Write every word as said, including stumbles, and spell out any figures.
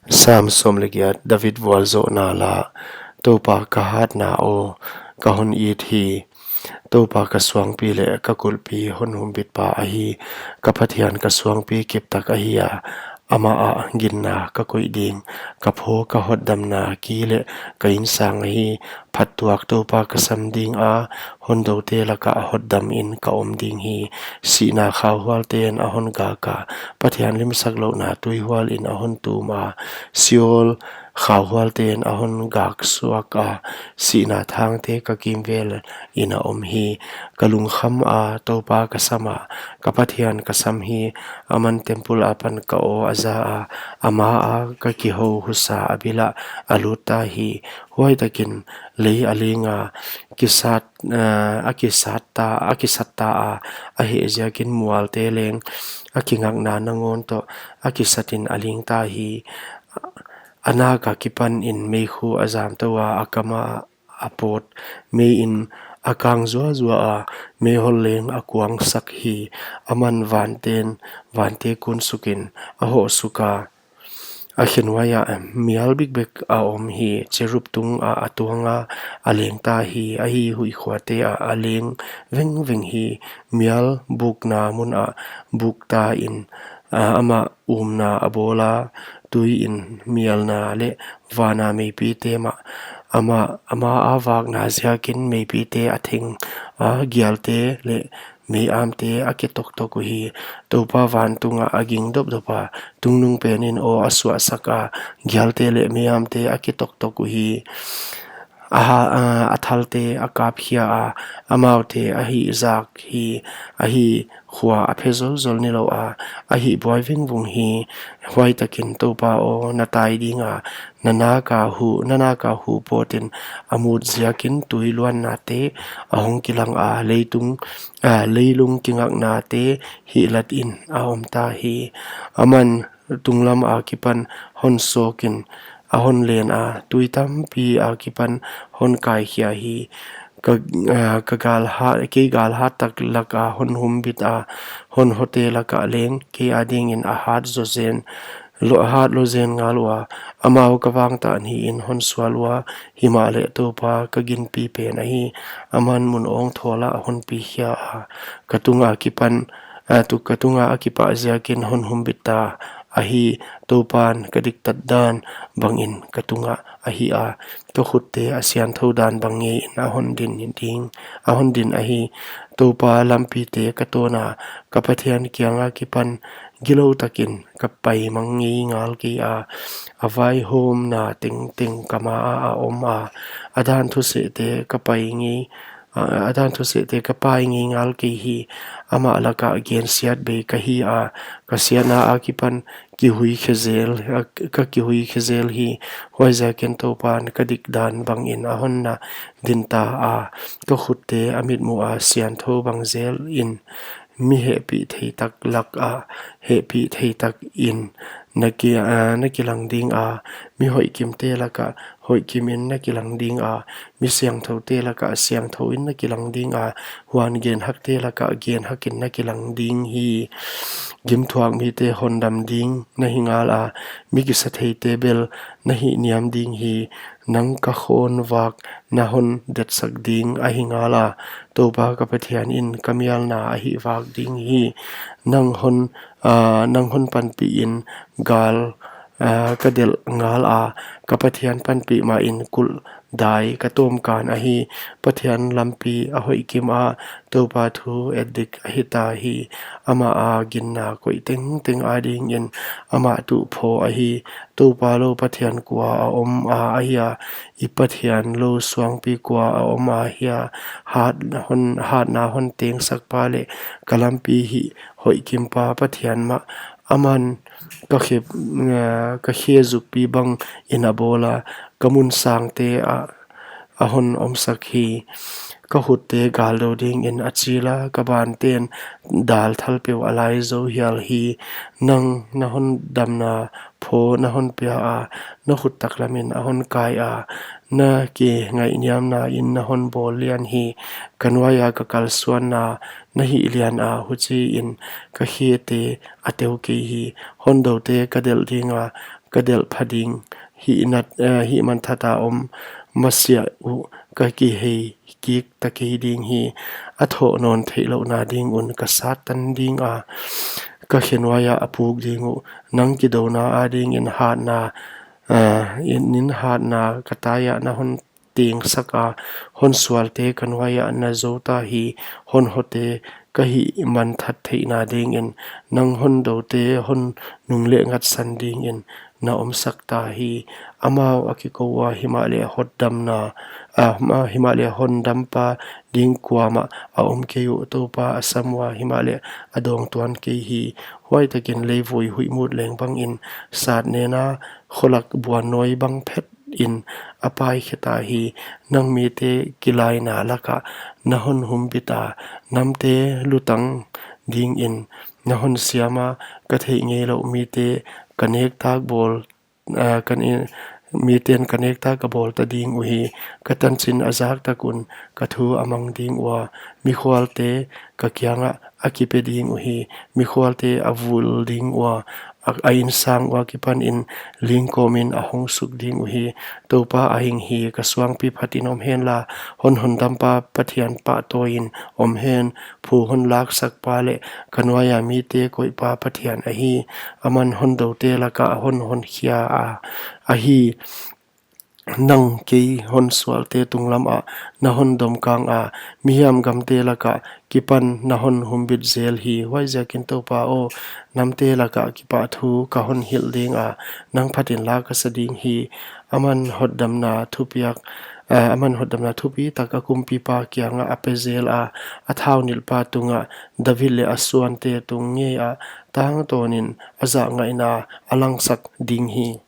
Sam sawm leh giat. David vualzohna la. Toupa ka hatna aw, ka hon it hi. Toupa ka suangpi leh ka kulhpi hon humbitpa ahi. Ka Pathian ka suangpi kiptak ahi a, amah ah ginna ka koih ding. Ka phaw ka hotdamna ki leh ka insang ahi. Phattuak Toupa ka sam ding a, hondoute lakah hotdamin ka om ding hi. Sihna khauhualten a hon gak a, Pathian limsaklouhna tuihualin a hon tum a, Seol khauhualten a hon gaksuak a, sihna thangte ka kimvelin a om hi. Ka lungkham a, Toupa ka sam a, ka Pathian ka sam hi. Aman temple akipan ka aw a za a, ama a ka kihou husa a bil ah a lut ta hi. Huaitakin lei a ling a, kisat, eh, a kisat ta, a kisat ta a, a heh ziakin mualte leng a kingakna nangawn toh a kisatin a ling ta hi. A nak akipanin meikhu a zam tou a, a kam a a pawt. Meiin a kang zuazua a, meihol leng a kuangsak hi. Aman vanten, vante kun sukin a hoh suk a, a khenuai ah mial bikbek a om hi. Cherub tungah a tuang a, a leng ta hi. A hi huihkhuate ah a leng vengveng hi. Mial bukna mun ah buk ta in, a, amah umna a bawl a, tuiin mialna leh vana meipite mah, amah, ama a vakna ziakin meipite a theng a, gialte leh mei-amte a kitoktok uhi. Toupa vantung ah a ging dopdop a, tungnungpenin aw a suahsak a, gialte leh mei-amte a kitoktok uhi. A ha-, a, a thalte a kapkhia a, amaute a hihzak hi. A hi khua a phe zolzol nilou a, a hih buai vengvung hi. Huaitakin Toupa aw, na tai ding a, na nak a hu, na nak a hu pawtin a mut ziakin tui luannate a hong kilang a, leitung, a, leilung kingaknate hihlatin a om ta hi. Aman tunglam akipan hon sawkin a hon len a, tui tampi akipan hon kaikhia hi. Ka, a, ka galhat, kei galhat tak lak a hon humbit a, hon hote lak ah leng kei adingin a hat zozen, lo, hat lozen ngal ua, amau ka vangtah niin hon sual ua, himahleh Toupa ka ginpi pen ahi, aman mun awngthawl ah hon pikhia a, ka tung akipan, a, tu ka tung a kipah ziakin hon humbit ta ahi. Toupan ka diktat dan bangin ka tungah a hih a, ka khutte a siangthou dan bang ngeiin a hon din ding, a hon din ahi. Toupa lampite ka tawn a, ka Pathian kiang akipan gilou takin ka pai mang ngei ngal kei a, a vaihawmna tengteng ka ma ah a om a, a dan thusehte ka pai ngei, a, a dan thusehte ka pai ngei ngal kei hi. Amah lak ah gensiat bei ka hi a, ka siatna akipan kihuikhe zel, a, ka kihuikhe zel hi. Huaiziakin Toupan ka dikdan bangin a hon na din ta a, ka khutte a mitmuh a siangthou bang zelin, mi hehpihthei tak lak ah hehpihthei takin na ki, a, na kilang ding a, mi hoihkimte lak ah hoihkimin na kilang ding a, mi siangthoute lak ah siangthouin na kilang ding a, huan genhakte lak ah genhakin na kilang ding hi. Gimthuak mite hondam ding na hi ngal a, mi kisatheite bel na hihniam ding hi. Nang ka khawnvak na hon detsak ding ahi ngal a, Toupa ka Pathianin ka mialna a hihvak ding hi. Nang hon, a, nang hon panpihin gal, a, ka delh ngal a, ka Pathian panpih mahin kulh dai ka tawmkan ahi. Pathian lampi a hoihkim a, Toupa thu et dik ahi ta hi. Amah a ginna koih tengteng adingin amah tuh phaw ahi. Toupa lou Pathian kua a om a, ahia? I Pathian lou suangpi kua a om a, ahia? Hat hon, hatna hon tengsakpa leh ka lampi hih hoihkimpa Pathian mah, aman ka khe, eh, ka khe zukpi bangin a bawl a, ka mun sangte ah a hon omsak hi. Ka khutte galdou dingin a chil a, ka banten dal thalpeuh a lai zou hial hi. Nang na hondamna phaw na hon pia a, na khut taklamin a hon kai a, na kingaihniamnain na hon bawl lian hi. Ka nuaia ka kalsuanna na hih lian a, huchiin ka khete a teu kei hi. Hondoute ka delh ding a, ka delh pha ding. Hih nat, eh, hih manthata om masiah uh ka kihei kik ta kei ding hi. A thoh nawn theihlouhna ding un ka sat tan ding a, ka khenuai ah a puk ding uh. Nang kidouna adingin hatna, eh, in, in hatna ka tai ah na hon tengsak a, hon sualte ka nuai ah na zou ta hi. Hon hote ka hihmanthat theihna dingin, nang hon doute hon nungleh ngatsan dingin na omsak ta hi. Amau a kikou ua, himahleh hotdamna, ah, ma-, himahleh hondampa ding kuamah a om kei uh. Toupa a sam ua, himahleh a dawng tuan kei hi. Huaitakin leivui huihmut leng bangin, satnena kholak buannawi bang phet in a paikhe ta hi. Nang mite kilaina lakah na hon humbit a, namte lutang dingin na hon siam a, ka theih ngeilouh mite ka nektak bawl, ah, kan in, miten ka nektak ka bawl ta ding uhi. Ka tanchin a zak tak un ka thu a mang ding ua, mikhualte ka kiangah a kipe ding uhi. Mikhualte a vul ding ua, a, a insang ua kipanin lingkawmin a hong suk ding uhi. Toupa a hing hi, ka suangpi phatin om henla, hon hondampa Pathian pahtawiin om hen. Phu hon laksakpa leh ka nuaia mite koihpa Pathian ahi. Aman hondoute lakah hon honkhia a, ahi. Nang kei hon sualte tunglam ah na hon domkang a, mihiam gamte lakah kipan na hon humbit zel hi. Huaiziakin Toupa aw, namte lakah kipahthu ka hon hilh ding a, nang phatin la ka sa ding hi. Aman hotdamna thupiak, eh, aman hotdamna thupitak a kumpipa kiangah a pe zel a, a thaunilhpa tungah, David leh a suante tung ngei ah tangtawnin a zahngaihna a langsak ding hi.